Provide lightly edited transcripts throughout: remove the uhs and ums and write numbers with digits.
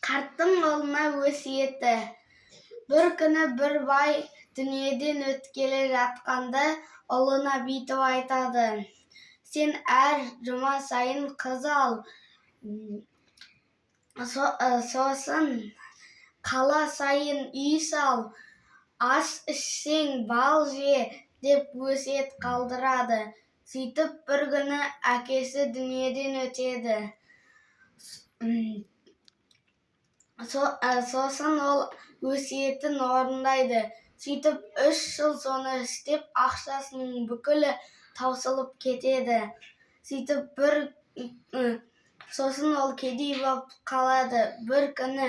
Қарттың ұлына өсиеті. Бір күні бір бай дүниеден өткелі жатқанда ұлына бүйтіп айтады: сен әр жұма сайын қыз ал, сосын қала сайын үй сал, ас ішсең бал же деп өсиет қалдырады. Сөйтіп бір күні әкесі дүниеден өтеді. Сосын ол өсиетін орындайды. Сөйтіп 3 жыл соны істеп, ақшасының бүкілі таусылып кетеді. Сөйтіп бір сосын ол кедей болып қалады. Бір күні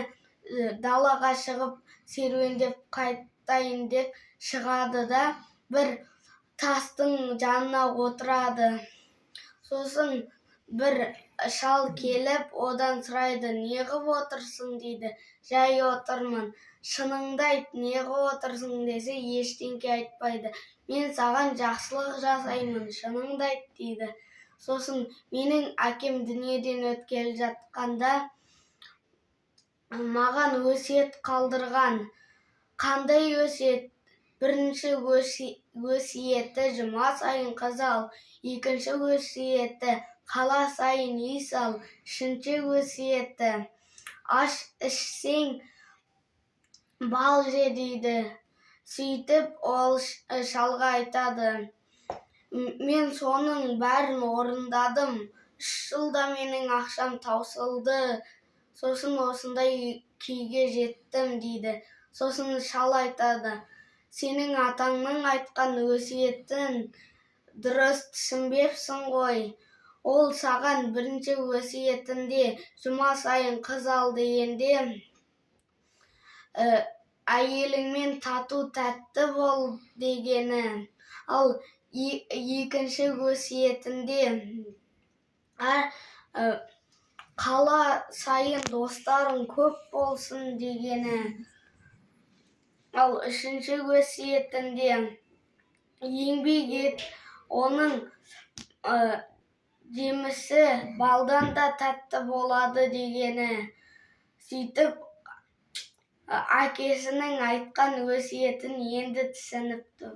далаға шығып, серуендеп қайтайын деп шығады да, бір тастың жанына отырады. Сосын бір шал келіп, одан сұрайды: «Неғып отырсың?» – дейді. «Жай отырмын». «Шыныңды айт, неғып отырсың?» – десе, ештеңке айтпайды. «Мен саған жақсылық жасаймын, шыныңды айт», – дейді. Сосын: «Менің әкем дүниеден өткелі жатқанда маған өсиет қалдырған». «Қандай өсиет?» «Бірінші өсиеті: жұма сайын қыз ал. Екінші өсиеті: қала сайын үй сал. Үшінші өсиеті: аш ішсең, бал же», – дейді. Сөйтіп ол шалға айтады: «Мен соның бәрін орындадым, 3 жылда менің ақшам таусылды, сосын осындай күйге жеттім», – дейді. Сосын шал айтады: «Сенің атаңның айтқан өсиетін дұрыс түсінбепсің ғой. Ол саған бірінші өсиетінде жұма сайын қыз ал дегенде, әйеліңмен тату тәтті бол дегені. Ал екінші өсиетінде қала сайын достарың көп болсын дегені. Ал үшінші өсиетінде еңбек ет, оның жемісі балдан да тәтті болады дегені». Сөйтіп әкесінің айтқан өсиетін енді түсініпті.